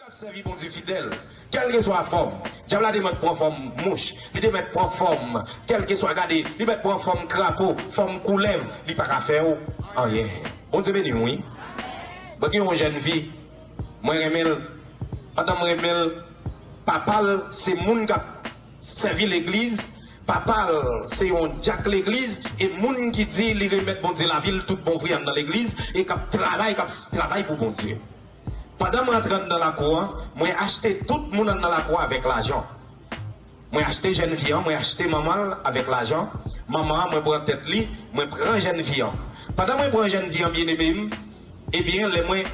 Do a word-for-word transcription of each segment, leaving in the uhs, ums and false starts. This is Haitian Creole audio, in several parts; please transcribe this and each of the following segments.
Ap sèvi Bondye fidèl, kèlkeswa fòm. Dyab la te mèt pran fòm mouch, li te mèt pran fòm, kèlkeswa, gade, li mèt pran fòm krapo, fòm koulèv, li pa ka fè w anyen. Bondye beni w, wi. Mwen gen yon jèn fi, mwen renmen l. Pandan m renmen l, papa l se moun k ap sèvi legliz, papa l se yon dyak legliz, e moun ki di li remèt Bondye lavi l tout bon vre anndan legliz, e k ap travay, k ap travay pou Bondye. Pandan mwen antre anndan lakou an, mwen achte tout moun anndan lakou an avèk lajan. Mwen achte jèn fi an, mwen achte manman l avèk lajan. Manman an, mwen pran tèt li, mwen pran jèn fi an. Pandan mwen pran jèn fi an, byeneme m, ebyen, lè mwen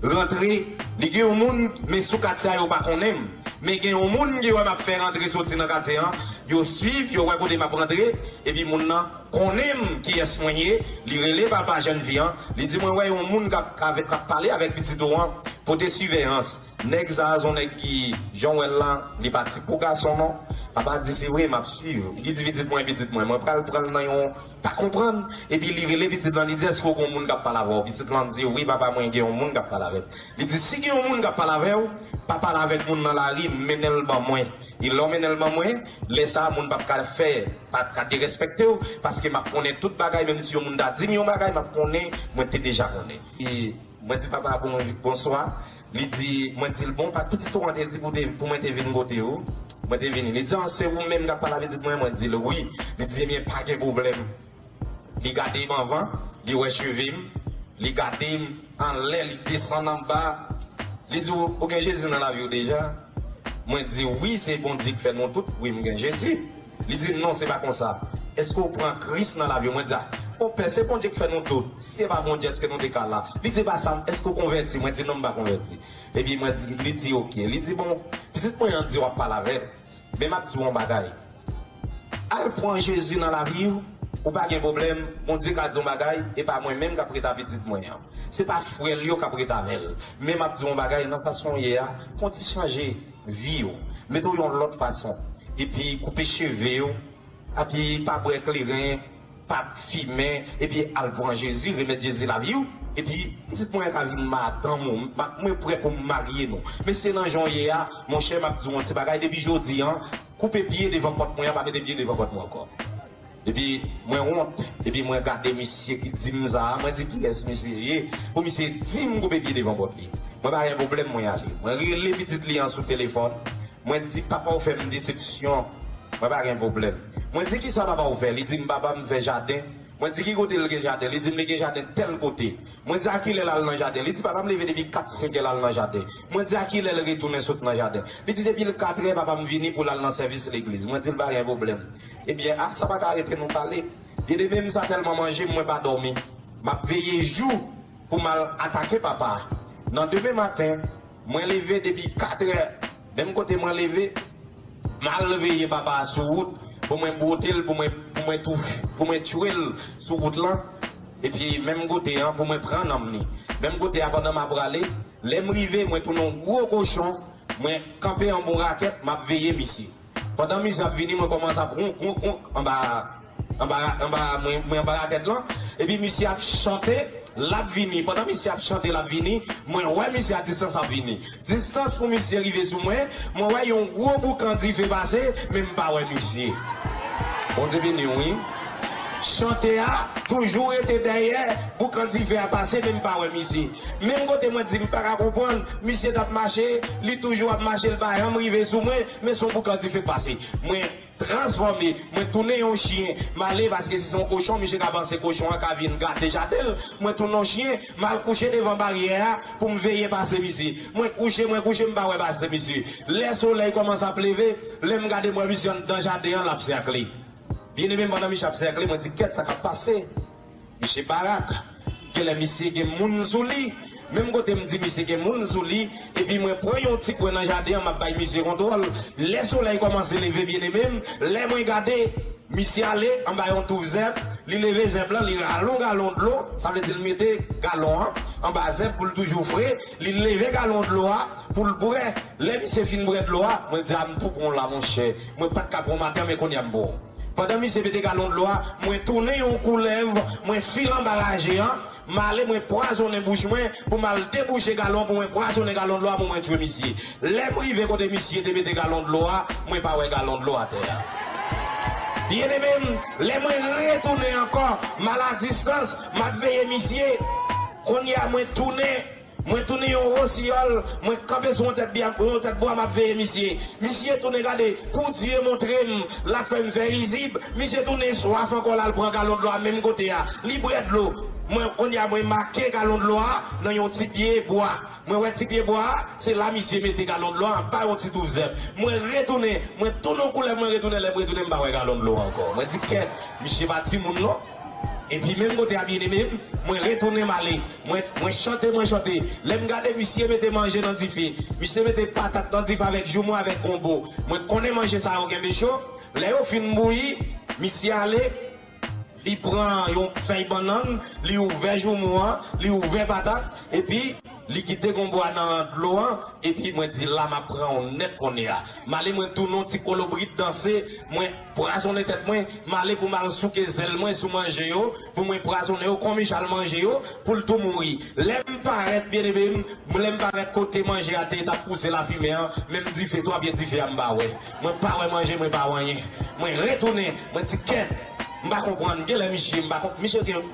rantre, li gen yon moun, men sou katye a yo pa konnen m. Men gen yon moun ki wè m ap fè rantre soti nan katye an, yo swiv, yo wè kote m ap rantre, epi moun nan konnen m kiyès mwen ye, li rele papa jèn fi an, li di mwen wè yon moun k ap, k ap pale avèk pitit ou an, pote siveyans. Nèg sa a se yon nèg ki, jan w wè l la, li pa ti pou gason non. Papa di se vre, m ap swiv. Li di pitit mwen, pitit mwen, mwen pral pran l nan yon pa konprann. Epi li rele pitit lan, li di èske w gen yon moun k ap pale avè w? Pitit lan di wi papa mwen gen yon moun k ap pale avè m. Li di si gen yon moun k ap pale avè w, pa pale avèk moun nan lari, mennen l ban mwen. E lè w mennen l ban mwen, lè sa a moun p ap ka fè, p ap ka derespèkte w, paske m ap konnen tout bagay, menm si yon moun ta di m yon bagay, m ap konnen, mwen te deja konnen. E mwen di papa bon, bonswa, li di, mwen di l bon, pa pitit ou an te di pou te, pou mwen te vin kote ou, mwen te vini. Li di an se ou menm k ap pale a pitit mwen, mwen di l wi. Li di ebyen pa gen pwoblèm. Li gade m anvan, li wè cheve m, li gade m anlè, li desann anba. Li di ou, ou gen Jezi nan lavi w deja? Mwen di wi, se Bondye k fè nou tout, wi m gen Jezi. Li di non, se pa konsa. Èske w pran Kris nan lavi w? Mwen di a, monpè, se Bondye k fè nou tout. Si se pa Bondye, èske nou te ka la? Li di e pa sa, èske w konvèti? Mwen di non, m pa konvèti. Epi mwen di, li di oke. Li di bon, pitit mwen an di w ap pale avè l. Men m ap di w yon bagay. Al pran Jezi nan lavi w, ou pa gen pwoblèm, Bondye ka di yon bagay, e pa mwen menm k ap ret a pitit mwen an. Se pa frè l yo k ap ret avè l. Men m ap di w yon bagay, nan fason w ye a, fè yon ti chanje vi w. Mete w yon lòt fason. Epi koupe cheve w, epi pa bwè kleren, pa fimen, epi al pran Jezi, remèt Jezi lavi w, epi pitit mwen an ka vin madanm ou, mwen prè pou m marye nou. Men se nan jan w ye a, monchè, m ap di w yon ti bagay, depi jodi an, koupe pye devan pòt mwen an, pa mete pye devan pòt mwen ankò. Epi mwen wont, epi mwen gade misye ki di m sa a, mwen di kiyès misye ye, pou misye di m koupe pye devan pòt li. Mwen pa gen pwoblèm, mwen ale. Mwen rele pitit li an sou telefòn, mwen di papa w fè m desepsyon, mwen pa gen pwoblèm. Mwen di kisa papa w fè, li di m papa m fè jaden. Mwen di ki kote l gen jaden, li di m li gen jaden tèl kote. Mwen di a kilè l al nan jaden, li di papa m leve depi kat senk è l al nan jaden. Mwen di a kilè l retounen sot nan jaden, li di depi l kat è papa m vini pou l al nan sèvis legliz. Mwen di l pa gen pwoblèm. Ebyen a sa pa ka arete nou pale. Byeneme m sa tèlman manje m mwen pa dòmi. M ap veye jou pou m al atake papa a. Nan demen maten, mwen leve depi kat è, menm kote mwen leve, m al veye papa a sou wout, pou mwen bwote l, pou mwen, pou mwen tou, pou mwen tchwe l sou wout lan, epi menm kote an, pou mwen pran nanm li. Menm kote a, pandan m ap prale, lè m rive, mwen tounen yon gwo kochon, mwen kanpe anba yon rakèt, m ap veye misye. Pandan misye ap vini, mwen kòmanse ap wonk, wonk, wonk anba, anba, anba, mwen, mwen anba rakèt lan. Epi misye ap chante, l ap vini. Pandan misye ap chante, l ap vini, mwen wè misye a distans ap vini. Distans pou misye rive sou mwen, mwen wè yon gwo boukan dife pase, men m pa wè misye. Bondye beni w, wi. Chante a toujou rete dèyè, boukan dife a pase, men m pa wè misye. Menm kote mwen di m pa ka konprann, misye t ap mache, li toujou ap mache, l pa janm rive sou mwen, men se yon boukan dife k pase. Mwen transfòme, mwen tounen yon chen, m ale paske si se yon kochon, misye ka panse kochon an ka vin gate jaden l. Mwen tounen yon chen, m al kouche devan baryè a pou m veye pase misye. Mwen kouche, mwen kouche, m pa wè pase misye. Lè solèy kòmanse ap leve, lè m gade m wè misye anndan jaden an, l ap sèkle. Byeneme m, pandan misye ap sèkle, mwen di kèt sa k ap pase. Misye barak. Genlè misye gen moun sou li. Menm kote m di misye gen moun sou li, epi mwen pran yon ti kwen nan jaden an, m ap bay misye kontwòl. Lè solèy kòmanse leve, byeneme m, lè mwen gade, misye ale anba yon touf zèb, li leve zèb lan, li rale yon galon dlo, sa vle di l mete galon an anba zèb pou l toujou fre, li leve galon dlo a pou l bwè. Lè misye fin bwè dlo a, mwen di a m tou bon la, monchè. Mwen pa t ka pran maten an, men kounye a m bon. Pandan misye mete galon dlo a, mwen tounen yon koulèv, mwen file anba raje an, M ale, mwen pwazonnen bouch mwen pou m al debouche galon, pou mwen pwazonnen galon dlo a, pou mwen tchwe misye. Lè m rive kote misye te mete galon dlo a, mwen pa wè galon dlo atè a. Byeneme m, lè mwen retounen ankò, m al a distans, m ap veye misye. Kounye a mwen tounen, mwen tounen yon wosiyòl, mwen kanpe sou yon tèt bwa, yon tèt bwa, m ap veye misye. Misye tounen gade, pou Dye montre m, l ap fè m fè rizib. Misye tounen swaf ankò, l al pran galon dlo a menm kote a. Li bwè dlo. Mwen, kounye a, mwen make galon dlo a nan yon ti pye bwa. Mwen wè ti pye bwa a, se la misye mete galon dlo a anba yon ti touf zèb. Mwen retounen, mwen tounen yon koulèv, mwen retounen, lè m retounen, m pa wè galon dlo a ankò. Mwen di, kèt, misye pa timoun non. Epi menm kote a byeneme m, mwen retounen m ale. Mwen, mwen chante, mwen chante. Lè m gade misye mete manje nan dife. Misye mete patat nan dife avèk joumou, avèk gonbo. Mwen konnen manje sa yo kenbe cho. Lè yo fin bouyi, misye ale, li pran yon fèy bannann, li ouvè joumou an, li ouvè patat, epi li kite gonbo a nan dlo an, epi mwen di la m ap pran w nèt kounye a. M ale mwen tounen yon ti kolobrit danse, mwen pwazonnen tèt mwen, m ale pou m al souke zèl mwen sou manje yo, pou mwen pwazonnen yo, kon Michal manje yo, pou l tou mouri. Lè m parèt, byeneme m, lè m parèt kote manje a te ye, t ap pouse lafimen an, menm dife tou, ebyen dife a m pa wè. Mwen pa wè manje, mwen pa wè anyen. Mwen retounen, mwen di kèt, m pa konprann, genlè misye, m pa konp, misye gen,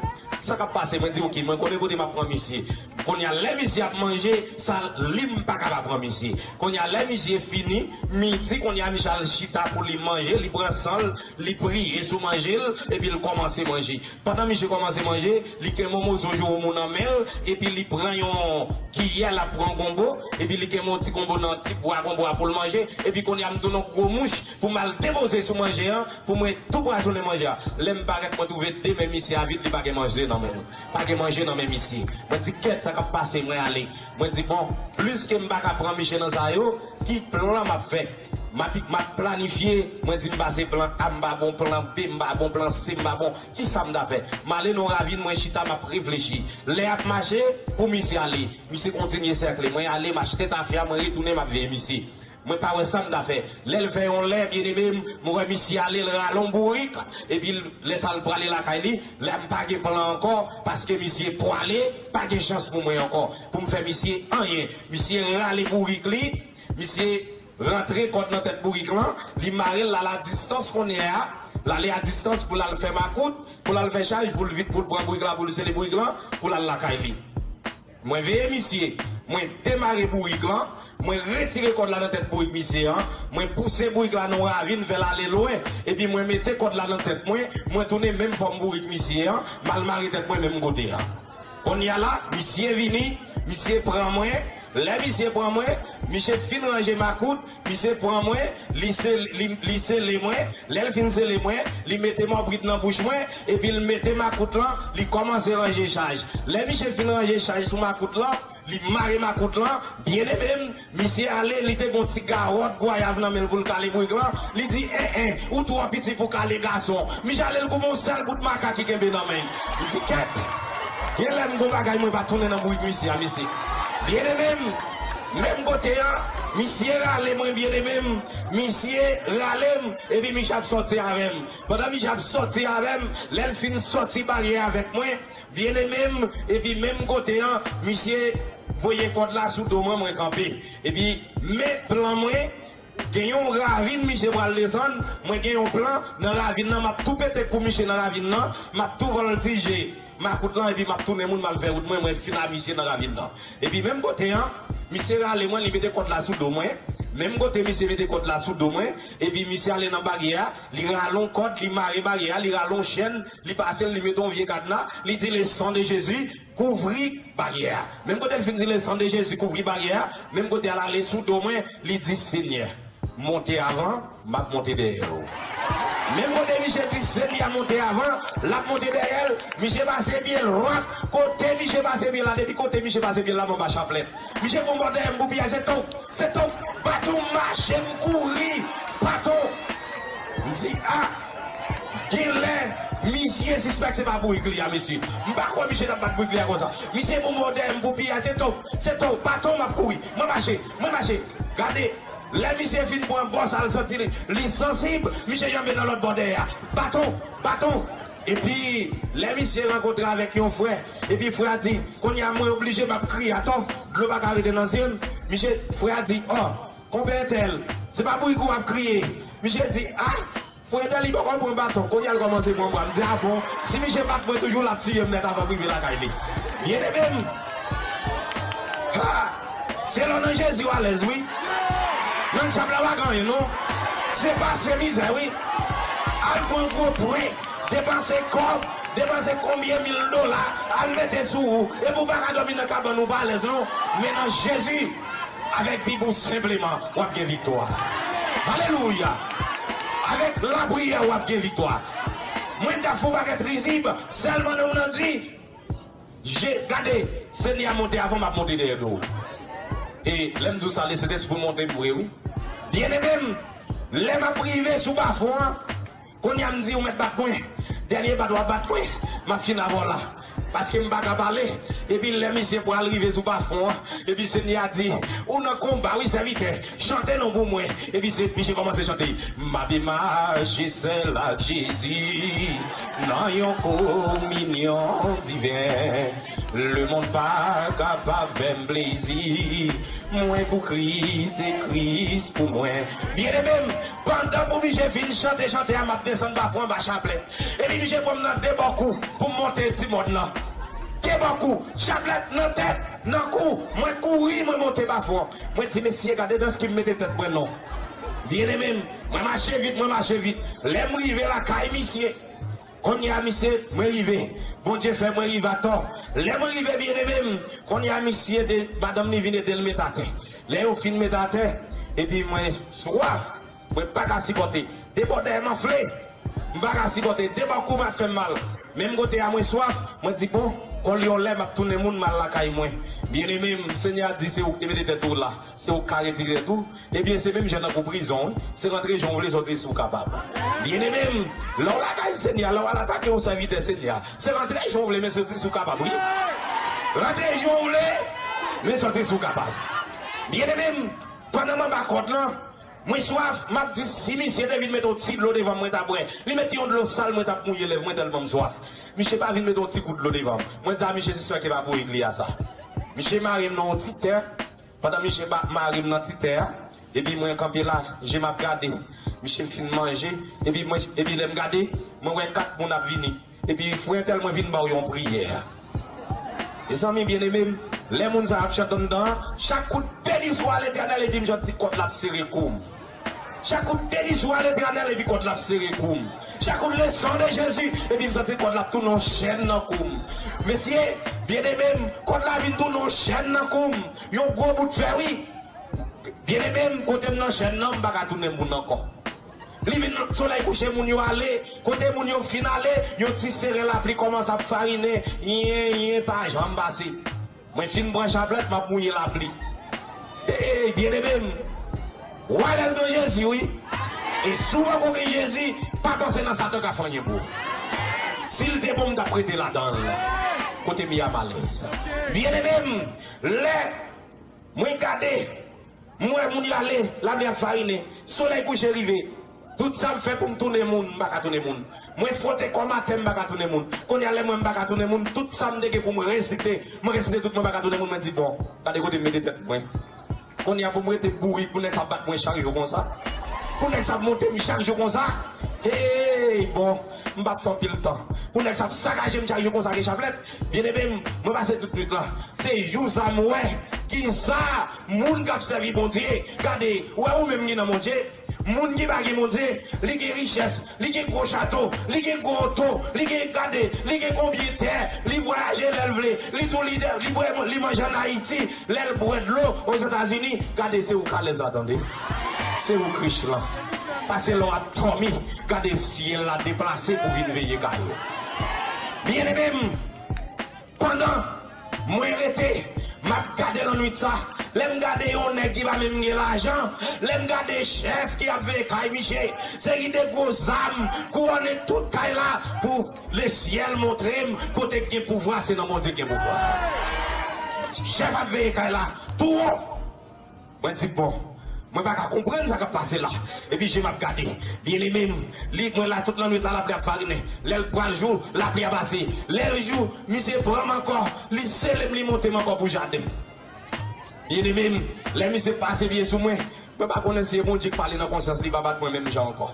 sa k ap pase, mwen di oke, mwen konnen kote m ap pran misye. Kounye a, lè misye ap manje, sa li m pa ka pa pran misye. Kounye a, lè misye fini, midi, kounye a, misye al chita pou li manje, li pran san l, li priye sou manje l, epi l kòmanse manje. Pandan misye kòmanse manje, li kenbe yon moso joumou nan men l, epi li pran yon kiyè, l ap pran gonbo, epi li kenbe yon ti gonbo nan ti bwa gonbo a pou l manje, epi kounye a m tounen yon gwo mouch pou m al depoze sou manje an, pou mwen tou pwazonnen manje a. Lè m parèt, mwen twouve de men misye a vid, li pa gen manje nan men l. Pa gen manje nan men misye. Mwen di, kèt, sa k ap pase, mwen ale. Mwen di, bon, pliske m pa ka pran misye nan sa yo, ki plan m ap fè? M ap, m ap planifye, mwen di m pase plan A, m pa bon, plan B, m pa bon, plan C, m pa bon. Kisa m ta fè? M ale nan yon ravin, mwen chita, m ap reflechi. Lè y ap mache, pou misye ale. Misye kontinye sèkle. Mwen ale, m achte tafya, mwen retounen, m ap veye misye. Mwen pa wè sa m ta fè. Lè l fè yon lè, byeneme m, mwen wè misye ale, l rale yon bourik, epi l, lè sa l prale lakay li, la m pa gen plan ankò, paske misye pwale, pa gen chans pou mwen ankò, pou m fè misye anyen. Misye rale bourik li, misye rantre kòd nan tèt bourik lan, li mare l, l al a distans kounye a, l ale a distans pou l al fè makout, pou l al fè chaj, pou l vit, pou l pran bourik la, pou l sele bourik lan, pou l al lakay li. Mwen veye misye, mwen demare bourik lan, mwen retire kòd la nan tèt bourik misye an, mwen pouse bourik la nan yon ravin, fè l ale lwen, epi mwen mete kòd la nan tèt mwen, mwen tounen menm fòm bourik misye an, m al mare tèt mwen menm kote an. Kounye a la, misye vini, misye pran mwen, lè misye pran mwen, misye fin ranje makout, misye pran mwen, li sel-, li, li sele mwen, lè l fin sele mwen, li mete mòbrit nan bouch mwen, epi l mete makout lan, li kòmanse ranje chaj. Lè misye fin ranje chaj sou makout lan, li mare makout lan, byeneme m, misye ale, li te gon ti gawòt gwayav nan men l pou l kale bourik lan, li di, en, en, ou twò piti pou kale gason. Misye ale, l koupe yon sèl bout maka ki kenbe nan men l. Li di, kèt, genlè m gon bagay mwen pa tounen nan bourik misye a, mesye. Byeneme m, menm kote an, misye rale mwen, byeneme m, misye rale m, epi misye ap sòti avè m. Pandan misye ap sòti avè m, lè l fin sòti baryè avèk mwen, byeneme m, epi menm kote an, misye voye kòd la sou do mwen, mwen kanpe. Epi, men plan mwen, gen yon ravin misye pral desann, mwen gen yon plan nan ravin nan, m ap tou pete kou misye nan ravin nan, m ap tou vòltije makout lan, epi m ap tounen moun, m al fè wout mwen, mwen fin a misye nan ravin nan. Epi menm kote an, misye rale mwen, li mete kòd la sou do mwen. Menm kote misye mete kòd la sou do mwen, epi misye ale nan baryè a, li rale yon kòd, li mare baryè a, li rale yon chèn, li pase l, li mete yon vye kadna, li di, le sang de Jésus, kouvri baryè a. Menm kote l fin di, le sang de Jésus, kouvri baryè a, menm kote a l ale sou do mwen, li di, Senyè, monte avan, m ap monte dèyè w. Menm kote misye di Senyè a monte avan, l ap monte dèyè l, misye pase pye l, wap, kote misye pase pye l la, depi kote misye pase pye l la, m anba chaplèt. Misye pran bò dèyè m pou piyaje, se tonk, se tonk, baton, mache m kouri, baton. M di, a, genlè, misye sispèk se pa bourik li a, mesye. M pa kwè misye t ap bat bourik li a konsa. Misye pran bò dèyè m pou piyaje, se tonk, se tonk, baton, m ap kouri, mwen mache, mwen mache. Gade, lè misye fin pran bò sa l santi li, li sansib, misye janbe nan lòt bò dèyè a. Baton, baton. Epi, lè misye rankontre avèk yon frè, epi frè a di, kounye a mwen oblije m ap kriye atò, dlo pa ka rete nan zye m. Misye, frè a di, ò, konpè entèl, se pa bourik ou ap kriye. Misye di, a, frè entèl li poko pran baton, kounye a l kòmanse pran bwa. M di, a bon, si misye bat mwen toujou, l ap tiye m nèt avan m rive lakay li. Byeneme m, ha! Se lè w nan Jezi w alèz, wi. Nan dyab la pa gen anyen, non. Se pase mizè, wi. Al pran gwo pwen, depanse kòb, depanse konbyen mil dola, al mete sou ou. Epi w pa ka dòmi nan kabann ou pa alèz, non. Men nan Jezi, avèk Bib ou senpleman, w ap gen viktwa. Alelouya! Avèk lapriyè, w ap gen viktwa. Mwen t ap fè yon pakèt rizib, sèlman nan moun nan di, Je, gade, Senyè a monte avan, m ap monte dèyè do w. E lè m di w sa, Lesentespri monte m vre, wi. Byeneme m, lè m ap rive sou bafon an, kounye a m di, ou mèt bat mwen. Dènye bat w ap bat mwen, m ap fin avè w la. Paske m pa ka pale. Epi lè misye pral rive sou bafon an, epi Senyè a di, ou nan konba, wi, sèvitè. Chante non pou mwen. Epi se, misye kòmanse chante. M ap mache sèl ak Jezi nan yon kominyon diven. Lemonn pa kapab fè m plezi. Mwen pou Kris, se Kris pou mwen. Byeneme m, pandan pou misye fin chante, chante a, m ap desann bafon anba chaplèt. Epi misye pran m nan de bò kou pou m monte ti mòn nan. De bò kou, chaplèt nan tèt, nan kou, mwen kouri, mwen monte bafon. Mwen di, mesye, gade dans ki m mete tèt mwen non. Byeneme m, mwen mache vit, mwen mache vit. Lè m rive lakay misye, kounye a misye, mwen rive. Bondye fè mwen rive atò. Lè mwen rive, byeneme m, kounye a misye, de, madanm li vin ede l met atè. Lè yo fin met atè, epi mwen swaf, mwen pa ka sipòte. De bò dèyè m anfle. M pa ka sipòte. De bò kou m ap fè m mal. Menm kote a mwen swaf, mwen di, bon, kòlyon lè m ap tounen moun m al lakay mwen. Byeneme m, Senyè a di, se ou ki te mete tèt ou la. Se ou k ka retire tèt ou. Ebyen, se menm jan tankou prizon, wi. Se rantre jan w vle, sòti si w kapab. Byeneme m, lè w lakay Senyè a, lè w al atake yon sèvitè Senyè a, se rantre jan w vle, men sòti si w kapab, wi. Rantre jan w vle, men sòti si w kapab. Byeneme m, pandan m anba kòd lan, mwen swaf, m ap di, si misye te vin mete yon ti dlo devan m, mwen t ap bwè. Li mete yon dlo sal, mwen t ap mouye lèv mwen tèlman m swaf. Misye pa vin mete yon ti gout dlo devan m. Mwen di a misye, se swa ke pa bourik li a sa. Misye mare m nan yon ti tè. Pandan misye ba, mare m nan ti tè a, epi mwen kanpe la, je m ap gade. Misye fin manje, epi mwen, epi lè m gade, mwen wè kat moun ap vini. Epi frè entèl, mwen vin ba w yon priyè. Mezanmi byeneme m, lè moun sa ap chante anndan an, chak kout beni swa Letènèl, epi m santi kòd la ap sere kou m. Chak kout beni swa Letènèl, epi kòd la ap sere kou m. Chak kout leson de Jezi, epi m santi kòd la ap tounen yon chèn nan kou m. Mesye, byeneme m, kòd la vin tounen yon chèn nan kou m. Yon gwo bout fè, wi. Byeneme m, kote m nan chèn nan, m pa ka tounen moun ankò. Li vin, solèy kouche, moun yo ale. Kote moun yo fin ale, yon ti seren lapli kòmanse ap farinen. Yen, yen, pa janm pase. Mwen fin pran chaplèt, m ap mouye lapli. Ey, byeneme m, w alèz nan Jezi, wi. E si w poko gen Jezi, pa panse nan Satan ka fè anyen pou ou. Si l te bon, m t ap rete ladan l. Kote m ye a, m alèz. Byeneme m, lè mwen gade, m wè moun yo ale, lapli ap farinen, solèy kouche rive. Tout sa m fè pou m tounen moun, m pa ka tounen moun. Mwen fwote kò m atè, m pa ka tounen moun. Kounye a, lè m wè m pa ka tounen moun, tout sa m te gen pou m resite, mwen resite tout, mwen pa ka tounen moun, mwen di, bon, gade kote m mete tèt mwen. Kounye a, pou m rete bourik, pou nèg sa ap bat mwen chak jou konsa. Pou nèg sa ap monte m chak jou konsa. Hey, bon, m p ap fè anpil tan. Pou nèg sa ap sakaje m chak jou konsa, gen chaplèt. Byeneme m, mwen pase tout nwit la. Se jou sa m wè ki sa moun k ap sèvi Bondye. Gade, ou wè ou menm ki nan Bondye. Moun ki pa gen Bondye, li gen richès, li gen gwo chato, li gen gwo oto, li gen, gade, li gen konbyen tè, li vwayaje lè l vle, li tou lidè, li bwè, li manje ann Ayiti, lè l bwè dlo Ozetazini, gade se ou k alèz la tande. Se ou k rich lan. Pase lè w ap dòmi, gade syèl la deplase pou vin veye kay ou. Byeneme m, pandan mwen rete, m ap gade nan nwit sa, lè m gade yon nèg ki pa menm gen lajan, lè m gade chèf ki ap veye kay misye, seri de gwo zam, kouwone tout kay la, pou lesyèl montre m kote k gen pouvwa, se nan Bondye k gen pouvwa. Chèf ap veye kay la, tou wo. Mwen di, bon, Mwen pa ka konprann sa k ap pase la. Epi je m ap gade. Byeneme m, li, mwen la tout lannwit la, lapli ap farinen. Lè l pral jou, lapli a pase. Lè l jou, misye pran m ankò, li sele m, li monte m ankò pou jaden. Byeneme m, lè misye pase pye sou mwen, mwen pa konnen si e Bondye k pale nan konsyans li, pa bat mwen menm jan ankò.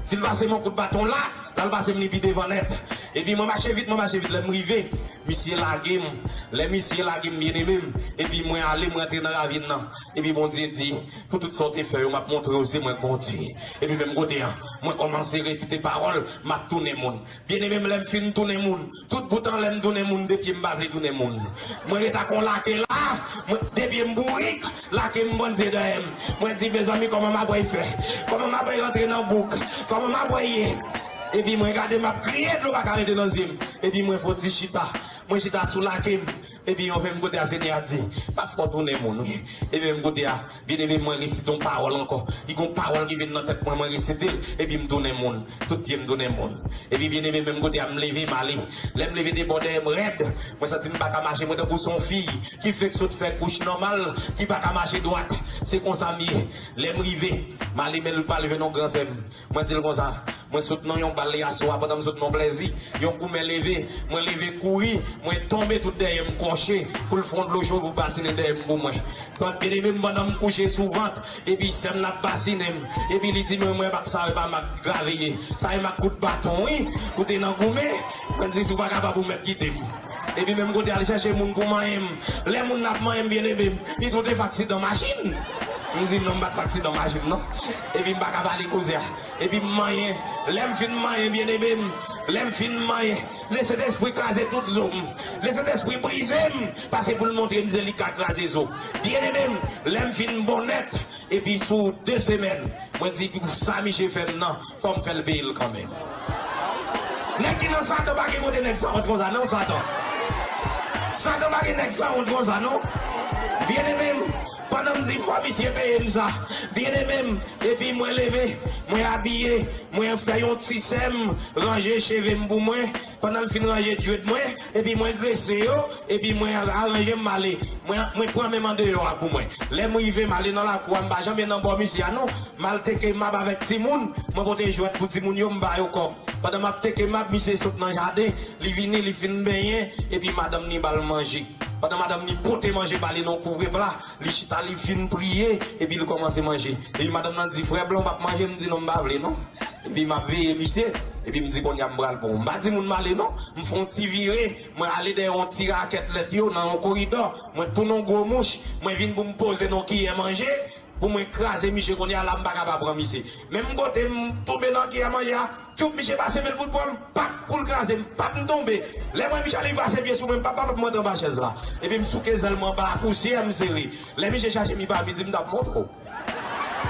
Si l pase m yon kout baton la, l al pase m li pi devan nèt. Epi mwen mache vit, mwen mache vit. Lè m rive, misye lage m. Lè misye lage m, byeneme m, epi mwen ale, mwen rantre nan ravin nan. Epi Bondye di, pou tout sa w te fè yo, m ap montre w se mwen k Bondye. Epi menm kote a, mwen kòmanse repete pawòl, m ap tounen moun. Byeneme m, lè m fin tounen moun, tout bout an lè m tounen moun, de pye m pa vle tounen moun. Mwen ret ak yon lake la, mwen, de pye m bourik, lake m bann zye dèyè m. Mwen di, mezanmi, kòman m ap fè? Kòman m ap rantre nan bouk? Kòman m ap ye? Epi mwen gade, m ap kriye, dlo pa ka rete nan zye m. Epi mwen fè yon ti chita. Mwen chita sou lake m. Epi yon menm kote a, Senyè a di, m ap fè w tounen moun, wi. Epi menm kote a, byeneme, mwen resite yon pawòl ankò. Li gon pawòl ki vin nan tèt mwen, mwen resite l, epi m tounen moun. Tout pye m tounen moun. Epi byeneme, menm kote a, m leve, m ale. Lè m leve, de bò dèyè m rèd. Mwen santi m pa ka mache, mwen tankou se yon fi ki fèk sot fè kouch nòmal, ki pa ka mache dwat. Se konsa m ye. Lè m rive, m ale, men l pa leve non, gran sè m. Mwen di l konsa, mwen sot nan yon bal yè swa, pandan m sot nan plèzi, yon goumen leve, mwen leve kouri, mwen tonbe tout dèyè m kòche, pou l fè yon dlo cho pou basinen dèyè m pou mwen. Pandan byeneme m, pandan m kouche sou vant, epi sè m nan ap basinen m, epi li di mwen, mwen pa sa, e pa m ak grave ye, sa e m ak kout baton, wi, ou te nan goumen, mwen di si w pa kapab ou mèt kite m. Epi menm kote al chèche moun pou manyen m. Lè moun nan ap manyen m, byeneme m, li di w te fè aksidan machin. M di non, m pa t fè aksidan machin non. Epi m pa ka pale koze a. Epi m manyen. Lè m fin manyen, byeneme m, lè m fin manyen, Lesentespri kraze tout zo m. Lesentespri brize m, pase pou l montre m se li k ka kraze zo. Byeneme m, lè m fin bon nèt, epi sou de semèn, mwen di, sa misye fè m nan, fò m fè l peye l kanmenm. Nèg ki nan Satan pa gen kote nèg sa wont konsa non, Satan. Satan pa gen nèg sa wont konsa non. Byeneme m, pandan m di fò misye peye m sa, byeneme m, epi mwen leve, mwen abiye, mwen fè yon ti sèm, ranje cheve m pou mwen, pandan l fin ranje dread mwen, epi mwen grese yo, epi mwen aranje m, m ale. Mwen, mwen pran menm andeyò a pou mwen. Lè m rive, m ale nan lakou a, m pa janm ye nan bò misye a non. M al teke mab avèk timoun, mwen pote jwèt pou timoun yo, m ba yo kòb. Pandan m ap teke mab, misye sot nan jaden, li vini, li fin benyen, epi madanm ni ba l manje. Pandan madanm ni pote manje ba li nan yon kouvre pla, li chita, li fin priye, epi li kòmanse manje. Epi madanm nan di, frè blan, w p ap manje? M di, non, m pa vle non. Epi m ap veye misye, epi m di, kounye a m pral pran w. M pa di moun m ale non. M fè yon ti vire, mwen ale dèyè yon ti rakèt lèt yo nan yon koridò, mwen tounen yon gwo mouch, mwen vin pou m poze nan yon kiyè manje, pou mwen kraze misye, kounye a la m pa ka pa pran misye. Menm kote m tonbe nan kiyè manje a, tyoup, misye pase men l pou l pran m, pap, pou l kraze m, pap, m tonbe. Lè m wè misye ale, li pase pye sou mwen, m pap, pap, m antre anba chèz la. Epi m souke zèl mwen anba a, pousyè, m sere. Lè misye chache m, li pa vin, di m t ap montre w.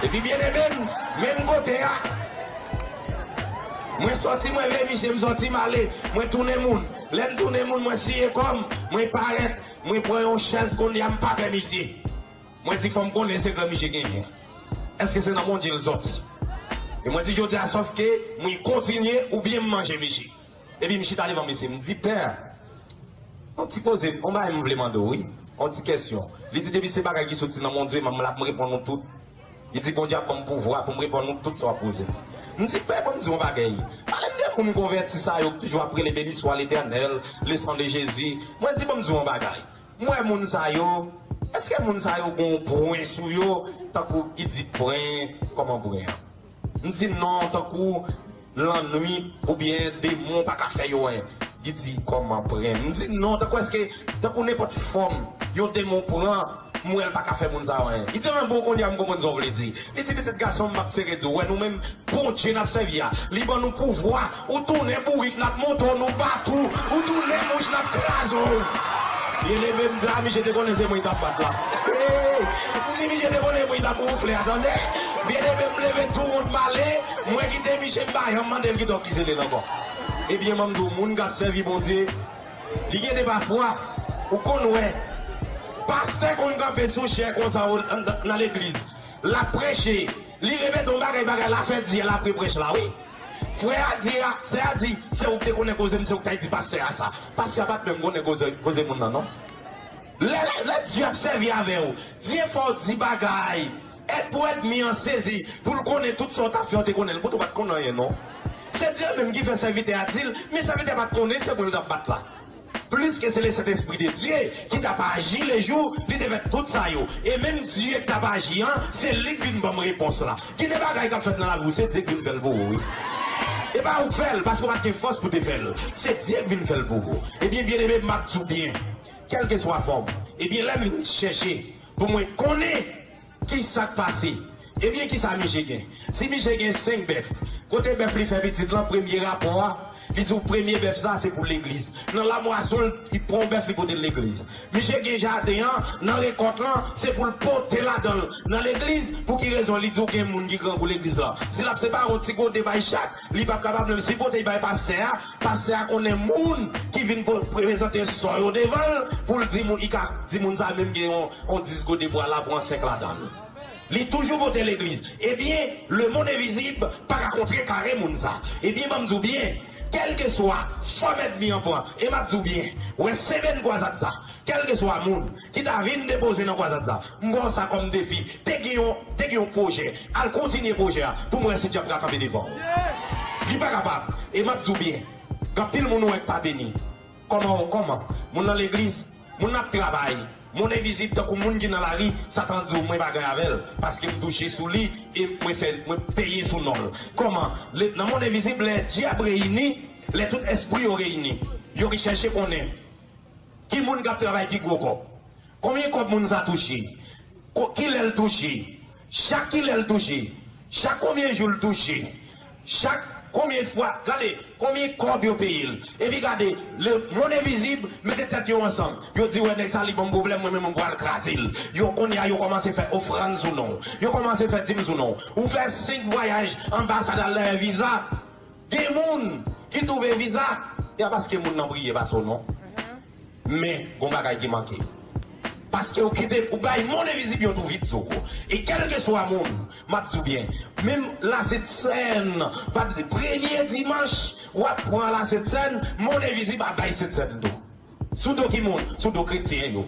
Epi byeneme m, menm kote a, mwen sòti, mwen veye misye, m sòti, m ale, mwen tounen moun. Lè m tounen moun, mwen siye kò m, mwen parèt, mwen pran yon chèz, kounye a m pa pè misye. Mwen di fò m konnen sekrè misye genyen. Èske se nan Bondye l sòti? E mwen di jodi a, sòf ke mwen kontinye oubyen m manje misye. Epi m chita devan misye, m di, pè, yon ti poze, yon bagay m vle mande w, wi. Yon ti kèsyon. Li di depi se bagay ki soti nan Bondye, m ap, m ap reponn nou tout. Li di Bondye ap ban m pouvwa pou m reponn nou tout sa w ap poze m. M di, pè, ban m di w yon bagay. Pale m de moun konvèti sa yo ki toujou ap rele béni soit l'Éternel, le sang de Jésus. Mwen di, ban m di w yon bagay. M wè moun sa yo, èske moun sa yo gon pwen sou yo, tankou i di pwen, kòman pwen an? M di non, tankou lannwit oubyen demon pa ka fè yo anyen. Li di kòman pwen? M di non, tankou èske, tankou nenpòt fòm yon demon pran, m wè l pa ka fè moun sa yo anyen. Li di men bon, kounye a m konprann sa w vle di. Li di pitit gason m, m ap sere di w, wè nou menm Bondye n ap sèvi a, li ban nou pouvwa, ou tounen bourik, n ap monte w, nou bat ou, ou tounen mouch, n ap kraze w. Byeneme m di a, misye te konnen se mwen t ap bat la. Hey! M di misye te konnen mwen t ap wonfle a, tande. Byeneme m leve tou wont m ale, mwen kite misye, m pa janm mande l kite w ki sele l ankò. Ebyen, ban m di w, moun k ap sèvi Bondye, li gen de pafwa, ou konn wè, pastè konn kanpe sou chè konsa nan legliz, l ap preche, li repete yon bagay, bagay la fè dyèl apre prèch la, wi. Frè a di a, sè a di, se ou ki te konnen koze m, se ou ki t al di pastè a sa. Pastè a pa t menm konnen koze, koze moun nan, non. Lè, lè, lè Dye ap sèvi avè w, Dye fè w di bagay Èd pou èdmi an sezi, pou l konnen tout sa w t ap fè, w te konnen l, poutan w pa t konn anyen non. Se Dye menm ki fè sèvitè a di l, men sèvitè a pa t konnen se mwen l t ap bat la. Pliske se Lesentespri de Dye ki t ap aji lejou li te fè tout sa yo. E menm Dye k t ap aji an, se li k vin ban m repons la. Gen de bagay k ap fèt nan lavi w, se Dye k vin fè l pou ou, wi. E pa ou k fè l, paske w pa t gen fòs pou te fè l. Se Dye k vin fè l pou ou. Ebyen, byeneme, m ap di w byen, kèlkeswa fòm, ebyen, lè m vin chèche pou mwen konnen ki sa k pase, ebyen, ki sa miche gen? Si miche gen senk bèf, kote bèf li fè pitit lan, premye rapò a, li di w premye bèf sa se pou legliz. Nan lamwason, li pran yon bèf, li pote l legliz. Miche gen jaden an, nan rekòt lan, se pou l pote ladan l nan legliz. Pou ki rezon? Li di w gen moun ki grangou legliz lan. Si l ap separe yon ti gode bay chak, li p ap kapab menm. Si pote l bay pastè a, pastè a konnen moun ki vin po-, prezante sò yo devan l, pou l di moun, li ka di moun sa menm gen yon, yon dis gode bwa la, pran senk ladan l. Li toujou pote legliz. Ebyen, lemonn envizib pa ka kontrekare moun sa. Ebyen, ban m di w byen, kèlkeswa fòm ènmi an pran, e m ap di w byen, wè semèn kwazad sa, kèlkeswa moun ki ta vin depoze nan kwazad sa, m pran sa kòm defi. Te gen yon, te gen yon pwojè. Al kontinye pwojè a pou m wè si dyab ka kanpe devan w. Li pa kapab. E m ap di w byen, gen anpil moun ou wè k pa beni. Kòman, kòman? Moun nan legliz, moun nan ap travay. Monn envizib tankou moun ki nan lari, Satan di w, mwen pa gen avè l, paske m touche sou li, e mwen fè, mwen peye sou non l. Kòman? Le, nan monn envizib, lè dyab reyini, lè tout espri yo reyini, yo ki chèche konnen ki moun k ap travay pi gwo kòb. Konbyen kòb moun sa touche? Ko-, kilè l touche? Chak kilè l touche? Chak konbyen jou l touche? Chak konbyen fwa, gade, konbyen kòb yo peye l? Epi gade, lemonn envizib mete tèt yo ansanm. Yo di, wè, nèg sa, li ban m pwoblèm, mwen menm, mwen pral kraze l. Yo, kounye a, yo kòmanse fè ofrann sou non w. Yo kòmanse fè dim sou non w. Ou fè senk vwayaj, anbasad al dèyè viza. Gen moun ki twouve viza, e a paske moun nan priye pase w non. Men, gon bagay ki manke. Paske ou kite, ou bay monn envizib yon tou vit sou ou. E kèlkeswa moun, m ap di w byen, menm Lasentsèn, pa di premye dimanch, w ap pran Lasentsèn, monn envizib ap bay Sentsèn tou. Sou do ki moun? Sou do kretyen yo.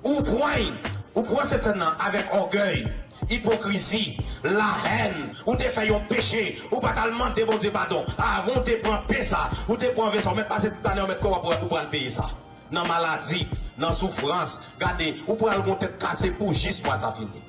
Ou pran, ou pran Sentsèn nan avèk ògèy, ipokrizi, lahèn, ou te fè yon peche, ou pa t al mande Bondye padon. Avan w te pran pen sa, ou te pran ven sa, ou mèt pase tout ane, ou mèt kò w ap, ou pral peye sa. Nan maladi, nan soufrans, gade, ou pral gon tèt kase pou jis mwa sa fini.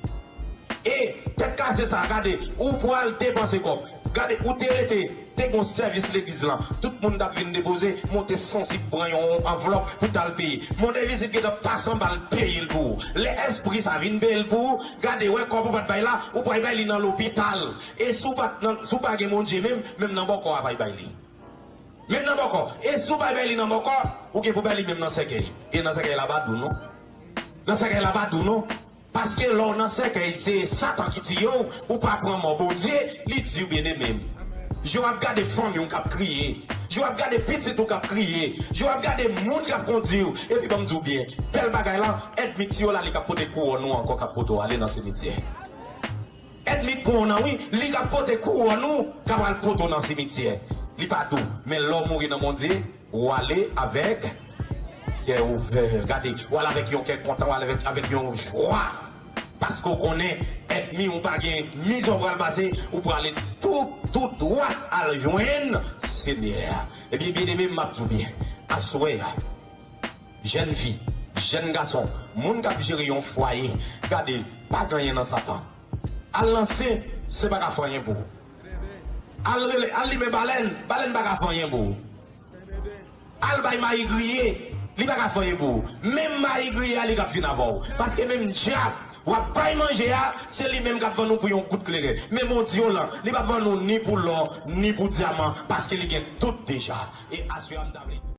E tèt kase sa, gade, ou pral depanse kòb. Gade, ou te rete, te gon sèvis legliz lan. Tout moun t ap vin depoze, monte sansib pran yon anvlòp pou t al peye. Monn envizib gentan pase anba l peye l pou ou. Lè espri sa vin peye l pou ou, gade, wè kòb ou pa t bay la, ou pral bay li nan lopital. E si w pa t nan, si w pa gen Bondye menm, menm nan bòkò a pral bay li. Menm nan bòkò. E si w pa bay li nan bòkò, ou gen pou bay li menm nan sèkèy. E nan sèkèy la pa dou non. Nan sèkèy la pa dou non. Paske lè w nan sèkèy, se Satan ki tiye w, ou pa pran mò Bondye, li di w, byeneme m. Jan w ap gade fanmi w k ap kriye, jan w ap gade pitit ou k ap kriye, jan w ap gade moun k ap kondui w, epi ban m di w byen, tèl bagay la, ènmi tiye w la, li k ap pote kouwòn ou ankò, k ap pote w ale nan simityè. Ènmi k pran w nan, wi, li k ap pote kouwòn ou, k ap al pote w nan simityè. Li pa dou, men lè w mouri nan Bondye, ou ale avèk kè ouvè. Gade, ou ale avèk yon kè kontan, ou ale avèk, avèk yon jwa. Paske w konnen, ènmi ou pa gen mizè w pral pase, ou prale tou, tou dwat al jwenn Senyè a. Ebyen, byeneme, m ap di w byen, aswè a, jèn fi, jèn gason, moun k ap jere yon fwaye, gade, pa gen anyen nan Satan. Al nan sen, sen pa ka fè anyen pou ou. Al rele, al limen balèn, balèn pa ka fè anyen pou ou. Al bay mayi griye, li pa ka fè anyen pou ou. Menm mayi griye a, li k ap fin avè w. Paske menm dyab w ap bay manje a, se li menm k ap vann ou pou yon gout kleren. Men Bondye w lan, li p ap vann ou ni pou lò, ni pou dyaman, paske li gen tout deja. E aswè a, m ta vle di